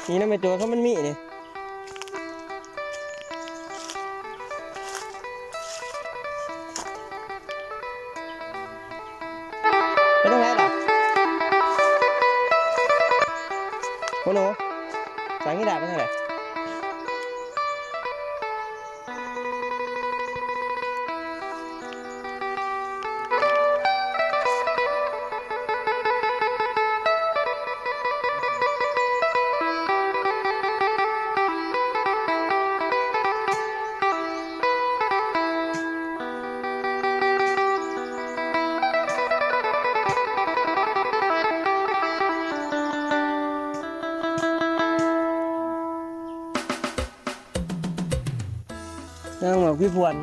ນີ້ນະແມ່ໂຈ້ ຄັນມັນມີນີ້ ໄປທາງໃດລະ? ໂອ້ໂນ ສາຍກິລາໄປທາງໃດ? ນາງໝາກພິພວນ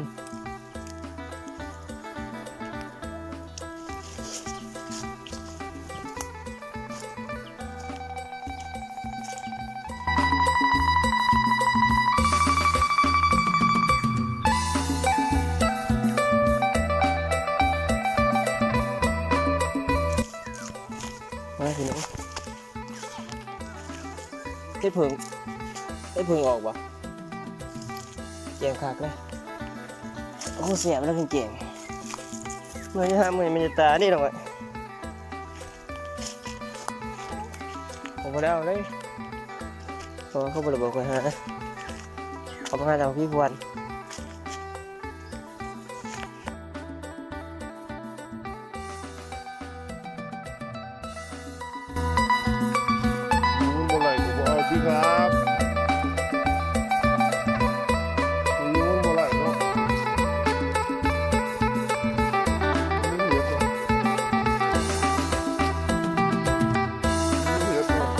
ມາພີ່ນ້ອງ. ເຮັດເຜິ້ງ ເຮັດເຜິ້ງອອກບໍ່? ແກງຄັກເລີຍ. ໂອ້ ແຊບແລ້ວແກງ. ເມື່ອຍາມເມື່ອຍມັນຈະຕາຍນີ້ດອກ. ເອົາບໍ່ໄດ້ເອົາເລີຍ ເພາະວ່າເຂົາບໍ່ໄດ້ບອກຂ້ອຍຫາ ເຂົາມາຫາເຈົ້າພີ່ພວນ. ມັນບໍ່ໄຫຼກໍບໍ່ເອົາຕິຄັບ ມັນບໍ່ໄຫຼເນາະ ມັນເຫືອດເນາະ ມັນເຫືອດເນາະ.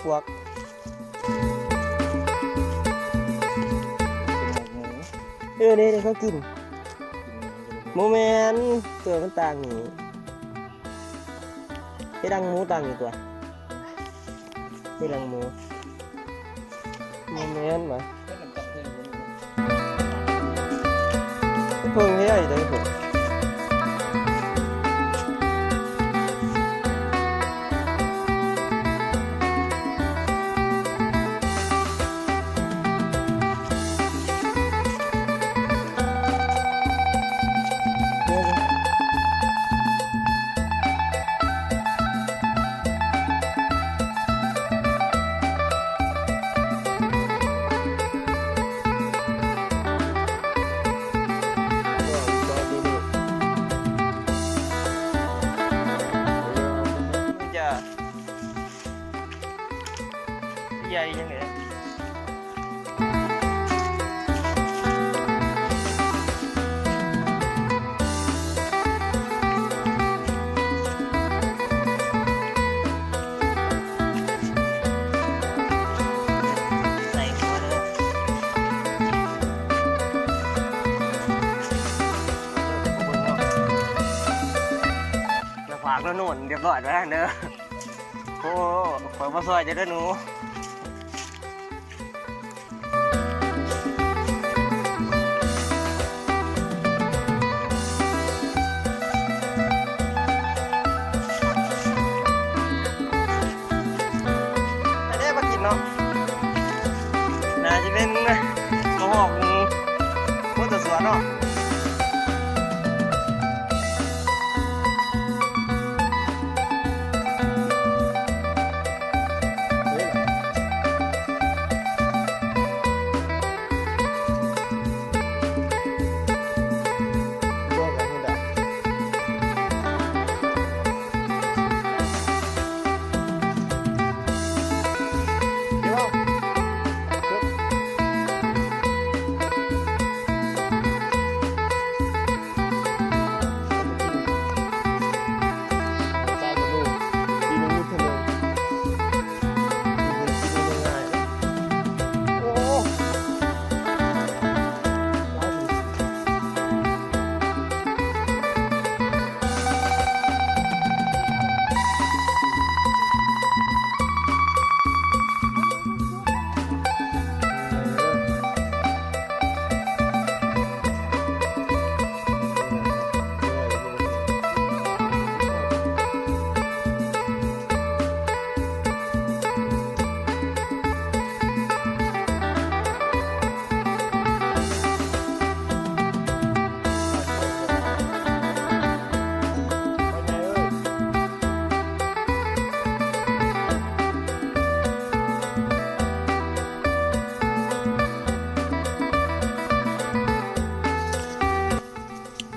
ພວກ ເອີ ເດ້ໆ ເຂົາກິນ ບໍ່ແມ່ນ ຕົວມັນຕ່າງນີ້ ເຮັດດັງໝູຕ່າງນີ້ຕົວະ ເຮັດດັງໝູ ບໍ່ແມ່ນຫວາ ເພິ່ງເຮັດໃຫ້ຕົວນີ້ພຸ້ນ. ຢາ ໃຫຍ່ຈັ່ງໃດ? ຖະໜົນຮຽບຮ້ອຍແລ້ວເດີ. ໂອ້ ຂ້ອຍມາຊ່ອຍເຈົ້າເດີໜູ. ອັນນີ້ມາກິນເນາະ ໜ້າຈະເປັນມະຮອກຂອງຄົນສວນເນາະ.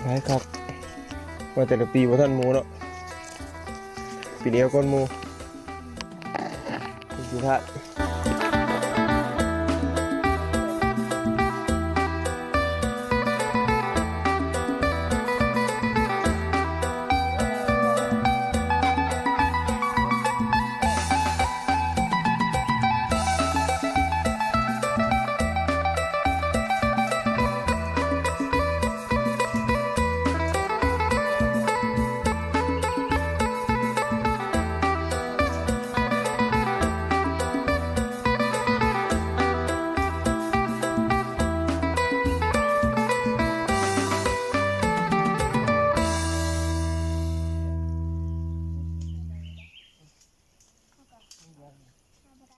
ຫຼາຍຄັກ ວ່າແຕ່ລະປີບໍ່ທັນໝູ່ເນາະ ປີນີ້ເອົາກ່ອນໝູ່ ປີສຸດທ້າຍ.